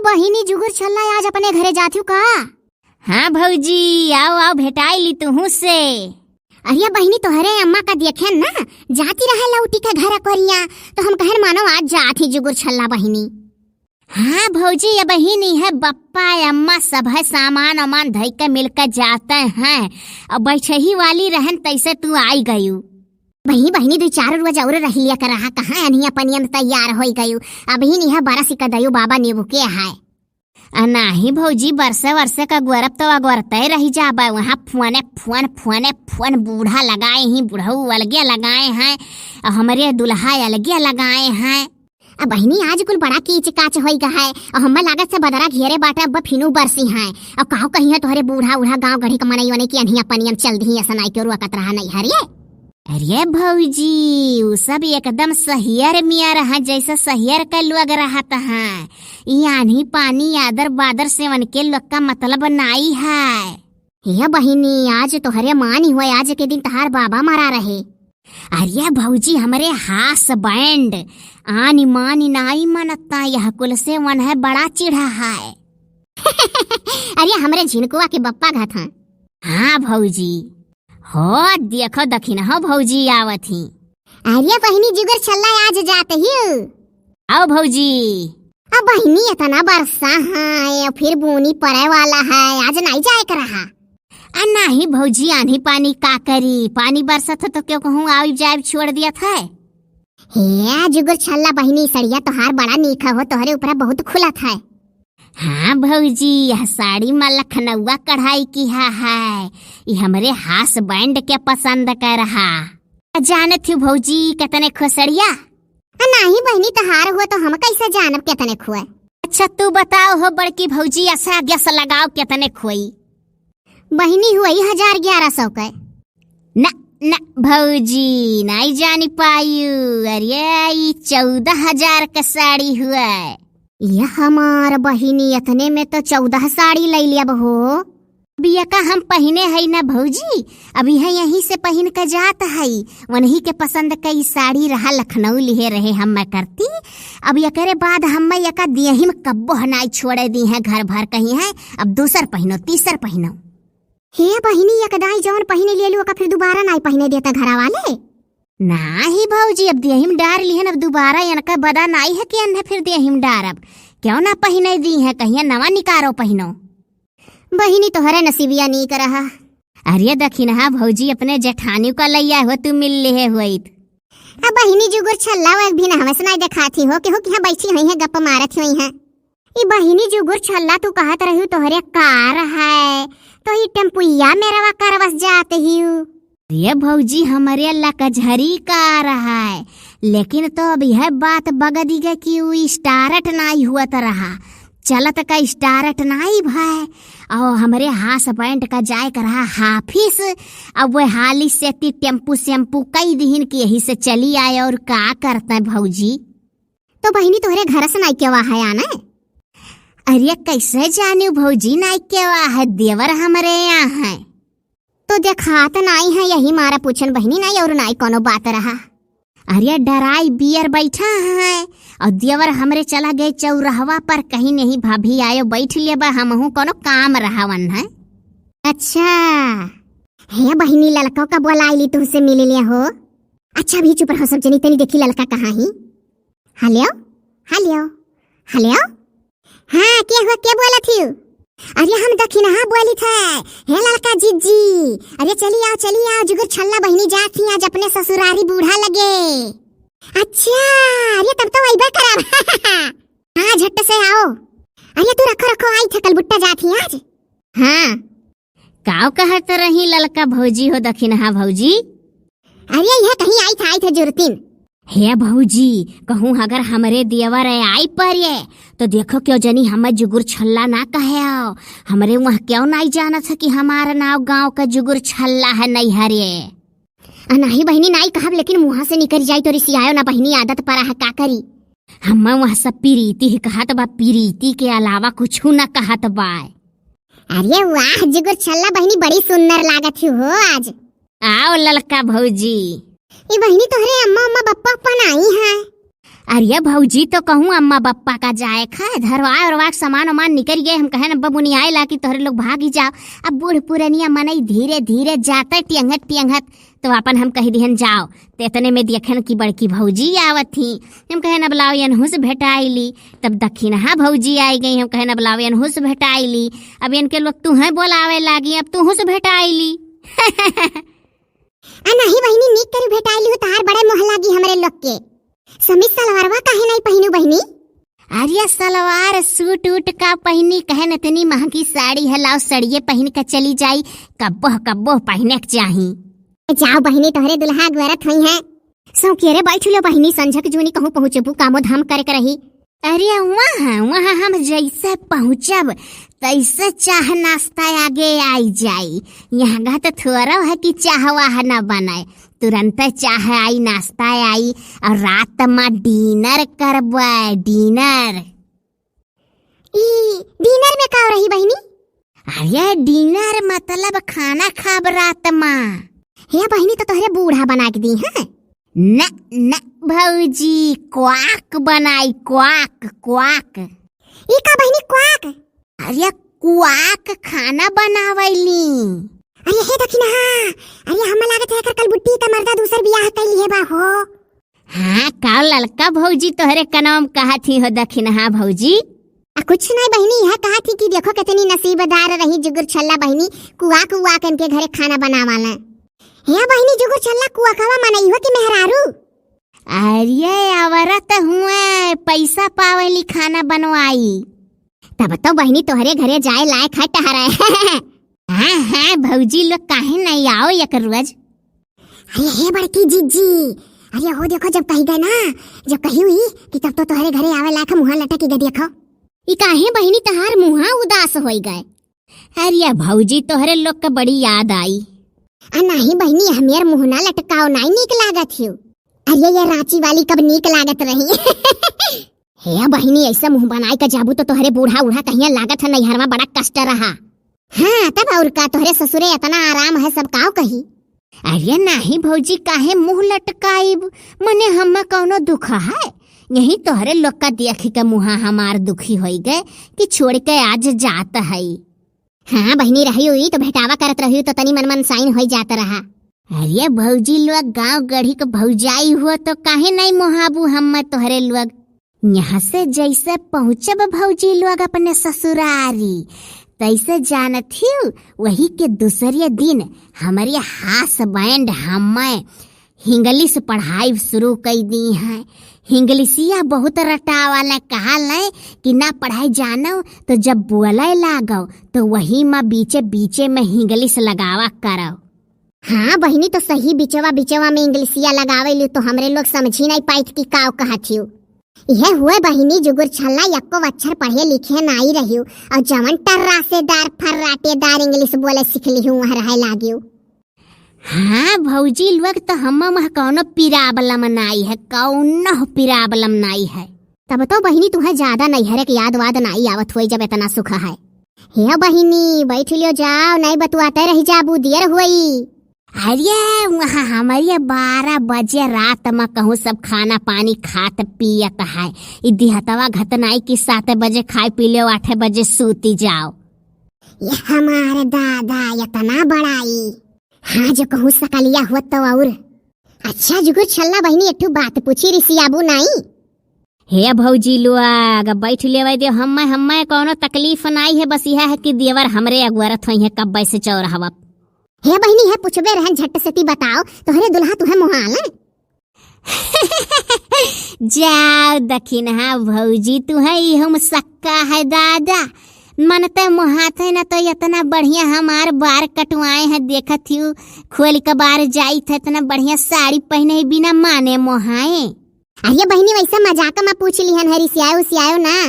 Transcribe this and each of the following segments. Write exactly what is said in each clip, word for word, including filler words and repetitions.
बहिनी जुगुर छल्ला, आज अपने घरे जात हू का? हाँ भौजी, आओ, आओ, भेटाई ली तुहू से। अरे बहिनी, तोहरे अम्मा का देखेन ना, जाती रहे लौटी के घर अकोरिया, तो हम कहन मानो आज जात ही जुगुर छल्ला बहिनी। हाँ भौजी, ये बहिनी है, बप्पा अम्मा सब है, सामान वामान धई के मिल के जाते हैं। अब बैठही वाली रहन, तैसे तू आई गयू। बही बहिनी, दो चार रोज और रह लिया कर रहा, कहाँ अनहिया पनिया में तैयार होई गयू। अबही नहीं है, बरस का दयू बाबा नींबू के है। आ नाही भौजी, बरसे वरसे का गोरब तो अगोरते रह जाबे। वहाँ फोने फोन, फोने फोन, बूढ़ा लगाए ही, बुढ़ऊ अलगे लगाए हैं, और हमरे दुल्हा अलगे लगाए हैं। अब बहिनी, आज कुल बड़ा कीच काच होई गा है, और हमें लागत से बदरा घेरे बाटे, अब फिनू बरसी हैं। और काहो कही है तोहरे बूढ़ा उढ़ा गाँव गढ़ी का मनई वनई की अनहिया पनिया में चल दी, ऐसा नाई के रुआ कत रहा नहीं हरिये। अरे भौजी, उ सब एकदम सहियर मियर हैं, जैसे सहियर के लोग रहत हैं। ई आन्ही पानी, आदर बादर से उनके लोग का मतलब नाई है। हे बहिनी, आज तोहरे मानी हुए, आज के दिन तहार बाबा मरा रहे। अरे भौजी, हमरे हास बैंड आनी मानी नाई मनता, यह कुल से वन है बड़ा चिढ़ा है। अरे हमरे झिनकुआ के बप्पा घात हैं। हाँ भौजी, हो, देखो दखिन हो भौजी आवत ही। अरे बहिनी जुगुर छल्ला आज जात ही। आओ भौजी। अब बहिनी इतना बरसा है, फिर बूनी पड़े वाला है, आज नहीं जाए के रहा। आ नाही भौजी, आन्ही पानी का करी, पानी बरसत है तो क्यों कहूँ आइब जाइब छोड़ दियत है। हे जुगुर छल्ला बहिनी, सड़िया तोहार बड़ा नीक हो, तोहरे ऊपर बहुत खुलत है। हाँ भौजी, यह साड़ी मा लखनऊआ कढ़ाई किहा है, ई हमरे हास बैंड के पसंद कर रहा। जानत हूँ भौजी, कितने खो सड़िया? आ, नाही बहिनी, तहार हुआ तो हम कैसे जानब कितने खुए? अच्छा तू बताओ हो बड़की भौजी, ऐसा गैस लगाओ कितने खोई? बहिनी हुई हजार ग्यारह सौ के। न, न भौजी, नहीं जानी पायू। अरे, ई चौदह हजार के साड़ी हुआ। ये हमार बहिनी, इतने में तो चौदह साड़ी ले लियब हो। अब यका हम पहिने हई ना भौजी, अब यह यहीं से पहिन के जात हई। वनही के पसंद के ई साड़ी रहा, लखनऊ लिहे रहे हम करती। अब एकरे बाद हम यका दियही में कब्बो हनाई छोड़े दी है, घर भर कही है, अब दूसर पहिनो, तीसर पहिनो। हे बहिनी, एक दाई जौन पहिने लेलू, ओका फिर दोबारा नाई पहिने देता घरा वाले? नाही भौजी, अब देहिम डार लिहन, अब दोबारा इनका बदा नाई है कि अन्हे फिर देहिम डारब। क्यों ना पहिने दी है, कहिया नवा निकारो पहिनो। बहिनी, तोहरे नसीबिया नीक रहा। अरे दखिनहा भौजी, अपने जेठानी का लैया हो, तू मिल लिहे होइत। अब बहिनी जुगुर छल्ला, वो एक भी ना हमसे नाई देखाती हो, केहू किहाँ बैठी हुई है, गप्प मारत हुई है। ई बहिनी जुगुर छल्ला, तू कहत रही तोहरे कार है, तो ई टेम्पुइया मेरवा करवस जात ही। ये भौजी, हमरे लकझरी कार है, लेकिन तो अब यह बात बगदी गए कि उ start नाई हुअत रहा, चलत का start नाई भय। और हमरे हास बैंड का जाए का रहा हाफिस, अब वह हाली से ती टेम्पू सेम्पू कई दिहिन कि यही से चली आए। और का करते भौजी? तो बहिनी, तोहरे घर से नाई केवा है आने? अरे, कैसे जानियो भौजी, नाई केवा है, देवर हमरे यहाँ है। तो देखात नाई है, यही मारा पूछन बहिनी, नाई और नाई कोनो बात रहा। अरे, डराई बियर बैठा है और देवर हमरे चला गए चौरहवा पर, कही नहीं भाभी आयो बैठ लेबा, हमहू कोनो काम रहावन है। अच्छा, हे बहिनी, ललको का बोलाई ली तुहसे मिल लिया हो। अच्छा, अभी चुप रहो सब जनी, तनी देखी ललका कहाँ ही। हेलो, हेलो, हेलो। हाँ, के हुआ, के बोलत हियो? अरे, हम दखिनहा बोलित है। हे ललका जिज्जी, अरे, चली आओ, चली आओ, जुगुर छल्ला बहिनी जात ही आज अपने ससुरारी बूढ़ा लगे। अच्छा, अरे, तब तो अइबे करब। हाँ, झट से आओ। अरे, तू रखो, रखो, आई थे, कलबुट्टा जात ही आज। हाँ। काव कहत रही ललका भौजी हो, दखिनहा भौजी? अरे, यह कहीं आई था, आई थे जुरतिन। हे भौजी, कहूँ अगर हमरे देवर आई परिये, तो देखो क्यों जनी हमें जुगुर छल्ला ना कहे आओ। हमरे वहाँ क्यों नाई जानत है कि हमारा नाव गाँव का जुगुर छल्ला है नैहरे। आ, नाही बहिनी, नाई कहब, लेकिन मुँहा से निकल जाई तो रिसियायो ना बहिनी, आदत परा है, का करी? हमें वहाँ सब प्रीति ही कहत बा, प्रीति के अलावा कुछ ना कहत बा। अरे वाह, जुगुर छल्ला बहिनी, बड़ी सुंदर लागत ही हो आज। आओ ललका भौजी। ए बहिनी, तोहरे अम्मा, अम्मा, बप्पा, अप्पा नाई है? अरे भौजी, तो कहूँ अम्मा बप्पा का जाए खा, धरवा उरवा के सामान उमान निकरि गए, हम कहेन बबुनी आए ला कि तोहरे लोग भागी जाओ। अब बूढ़ पुरनिया मनई धीरे धीरे जाते टेंगत टेंगत, तो आपन हम कहि दिहन जाओ। तो इतने में देखेन कि बड़की भौजी आवत ही। हम कहेन अब लाओ एनहू से भेटाई ली। तब दखिनहा भौजी आई गई, हम कहेन अब लाओ एनहू से भेटाई ली। अब इनके लोग तुहें बोलावे लागी, अब तुहू से भेटाई ली। आ नहीं बहिनी, नीक करी भेटाई ली हो, तहार बड़े मोह लागी हमरे लोग के। समीज सलवारवा काहे नहीं पहिनू बहिनी? अरे सलवार सूट उट का पहिनी, कहेन इतनी महंगी साड़ी है, लाओ सड़िये पहिन के चली जाई, कब्बो कब्बो पहिने के चाही। जाओ बहिनी, तोहरे दुल्हा अगवरत होइहैं। सौंकिये रे बैठ लो बहिनी, संझक जूनी कहूँ पहुँचबू, कामो धाम करे के रही। अरे वहाँ, वहाँ हम जैसे पहुँचब, तैसे चाह नाश्ता आगे आई जाई। यहाँ का तो थोड़ा है कि चाह वाह न बनाए, तुरंत चाह आई, नाश्ता आई, और रात मा dinner करबे, dinner। ई dinner में का रही बहिनी? अरे dinner मतलब खाना खाब रात मा। हे बहिनी, तो तोहरे बूढ़ा बना के दी, हैं? न, न भौजी, quack बनाई, quack, quack। ई का बहिनी quack? अरे quack खाना बनावैली। अरे हे दखिनहा, अरे हमें लागत है एकर कलबुट्टी का मर्दा दूसर बियाह कैली है बा हो। हाँ, का ललका भौजी तोहरे कनवा में कहत ही हो दखिनहा भौजी? आ, कुछ नहीं बहिनी, यह कहत ही कि देखो कितनी नसीबदार रही जुगुर छल्ला बहिनी, quack quack इनके घरे खाना बनावाला। हे बहिनी, जुगुर छल्ला quackवा मनई हो कि मेहरारू? अरे, औरत हुए, पैसा पावेली खाना बनवाई। तब तो बहिनी तोहरे घरे जाए लायक है टहरे। हाँ, हाँ, भौजी लोग काहे नहीं आओ एक रोज? अरे हे बड़की जीजी, अरे हो देखो, जब कही गए ना, जब कही हुई कि तब तो तोहरे घरे आवे लायक मुँहा लटकी गए, देखो। ई काहे बहिनी तहार मुँहा उदास होई गए? अरे भौजी, तोहरे लोग के बड़ी याद आई। आ नाही बहिनी, हमेर मुँह ना लटकाओ, नाई नीक लागत हियो। अरे ये राँची वाली कब नीक लागत रही। हे बहिनी, ऐसा मुँह बनाई के जाबू तो तोहरे बूढ़ा उढ़ा कहिया लागत है नैहरवा बड़ा कष्ट रहा। हाँ, तब और का, तोहरे ससुरे इतना आराम है, सब काव कही। अरे नाही भौजी, काहे मुँह लटकाइब? मने हम्मा कौनो दुख है? यही तोहरे लोग का देख के मुँहा हमार दुखी होई गए कि छोड़ के आज जात है। हाँ बहिनी, रही हुई तो भेटावा करत रही तो तनी मन मनसाइन होई जात रहा। अरे भौजी लोग, गाँव गढ़ी के भौजाई हुआ तो काहे नहीं मोहाबू हम्मा तोहरे लोग? यहाँ से जैसे पहुँचब भौजी लोग अपने ससुरारी, तैसे जानत हिउ, वही के दूसरे दिन हमरे husband हम्मे हिंगलिश पढ़ाई शुरू कई दी हैं। हिंगलिशिया बहुत रटावा ले, कहा ले कि ना पढ़ाई जानो तो जब बोले लागो तो वही में बीचे बीचे में हिंगलिश लगावा करो। हाँ बहिनी, तो सही बिचवा बिचवा में इंग्लिशिया लगावे लू तो हमरे लोग समझी नहीं पाइत कि काव कहत हिउ। इहे हुए बहिनी जुगुर छल्ला, यक्को अक्षर पढ़े लिखे नाई रहियो, और जवन टर्रासेदार फर्राटेदार इंग्लिश बोले सीख लिहू, वहाँ रहे लागियो। हाँ भौजी लोग, तो हम मह कौनो problem नाई है, कौनो problem नाई है। तब तो बहिनी तुहे ज्यादा नैहरे के याद वाद नाई आवत होई जब इतना सुख है। हे बहिनी, बैठ लियो जाओ, नहीं बतुआते रह जाबू, देर होई। अरे, वहाँ हमरे बारह बजे रात में कहूँ सब खाना पानी खात पियत है। ई दिहतवा घतनाई की सात बजे खाए पी लियो, आठ बजे सूती जाओ। ये हमारे दादा, इतना बड़ाई। हाँ, जो कहूँ सकलिया हुआ तो और। अच्छा जुगुर छल्ला बहिनी, एक ठो बात पूछी, रिसियाबू नाई? हे भौजी लोग, बैठ लेवे दे, हम्मे, हम्मे कौनो तकलीफ नाई है, बस यह है कि देवर हमरे अगुअरत होई है कब्बे से चौराहवा। हे बहिनी, हे पूछबे रहन, झट से ती बताओ, तोहरे दुल्हा तुहे मोहाल है? जाओ दखिनहा भौजी, तुहे इहम सक्का है दादा। मन ते मोहात है ना, तो इतना बढ़िया हमार बार कटवाए हैं, देखत हिउ, खोल के बार जाइत है, इतना बढ़िया साड़ी पहने ही बिना माने मोहाए। अरे बहिनी, वैसे मजाक में पूछ लिहन है, रिसियायो उसियायो ना।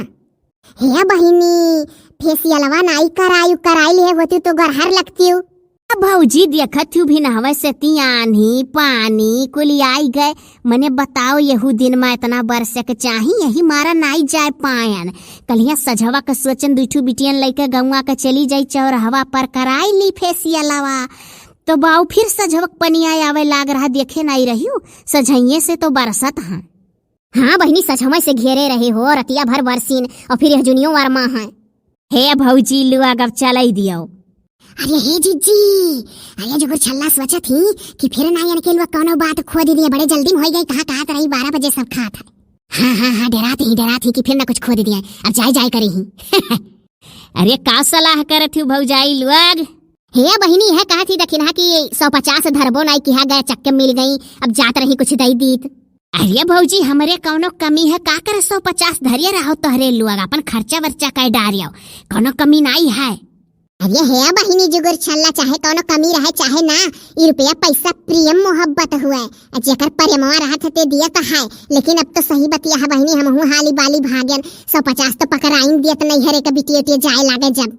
हे बहिनी, फेसियलवा नाई करायु, कराई लिहे होती तो गरहर लगतियो। अब भौजी देखत हिउ, भिनहवे से ती आन्ही पानी कुल आई गए। मने बताओ, यहू दिन में इतना बरसे के चाही, यही मारा नाई जाए पायन। कलिया सझवा के सोचन, दुई ठू बिटियन लइके गौवा के चली जाई चौराहवा पर कराई ली फेसियलवा। तो बाऊ फिर सझवक पनिया आवे लाग रहा, देखे नाई रहियो, सझइये से तो बरसत हाँ। हाँ बहिनी, सचहु से घेरे रहे हो, रतिया भर बरसिन, अउर फिर यह जुनियो वरमा है। हे भौजी, लुआ गब चलई दियो। अरे हे जिज्जी, अरे जुगुर छल्ला सोचत ही कि फिर ना इनके लुआ कौनो बात खोदि दिए, बड़े जल्दी में होइ गई, कहाँ कहत रही बारह बजे सब खात है। हाँ, हाँ, हाँ, डेरात ही, डेरात ही कि फिर ना कुछ खोदि दिए, अब जाए, जाए करे ही। अरे का सलाह करत ही भौजाई लोग? हे बहिनी, है कहत ही दखिनहा कि सौ पचास धरबो नाई किहा गए चक्के मिल गई, अब जात रही कुछ दई दीत। अरे भौजी, हमरे कौनो कमी है का करे, सौ पचास धरिए रहो तोहरे लोग, अपन खर्चा वर्चा कर डारियो, कौनो कमी नाई है। अरे हे बहिनी जुगुर छल्ला, चाहे कौनो कमी रहे चाहे ना, ई रुपया पैसा प्रेम मोहब्बत हुए, आ जेकर प्रेमवा रहत है ते दियत है, लेकिन अब तो सही बतिया है बहिनी, हमहू हाली बाली भागेन, सौ पचास तो पकड़ाइन दियत नहीं है रे, के बिटिया उटिया जाए लागे जब।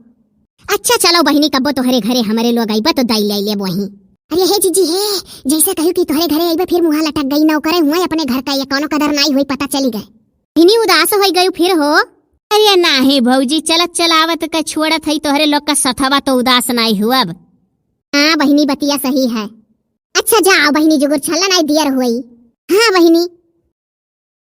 अच्छा चलो बहिनी, कब्बो तोहरे घरे हमरे लोग अइबा तो दई ले लेब वहीं। अरे हे जिज्जी हे, जैसे कहू कि तोहरे घरे अइबा फिर मुहा लटक गई, नौकरे हुए अपने घर का, ये कौनो कदर नाई हुई, पता चली गए। बहिनी उदास होइ गयू फिर हो? अरे नाही भौजी, चलत चलावत का छोड़त हई, तोहरे लोग का सथवा तो उदास नाही हुअब। हाँ बहिनी, बतिया सही है। अच्छा जाओ बहिनी, जुगुर छल्ला नाही दियर होई। हाँ बहिनी।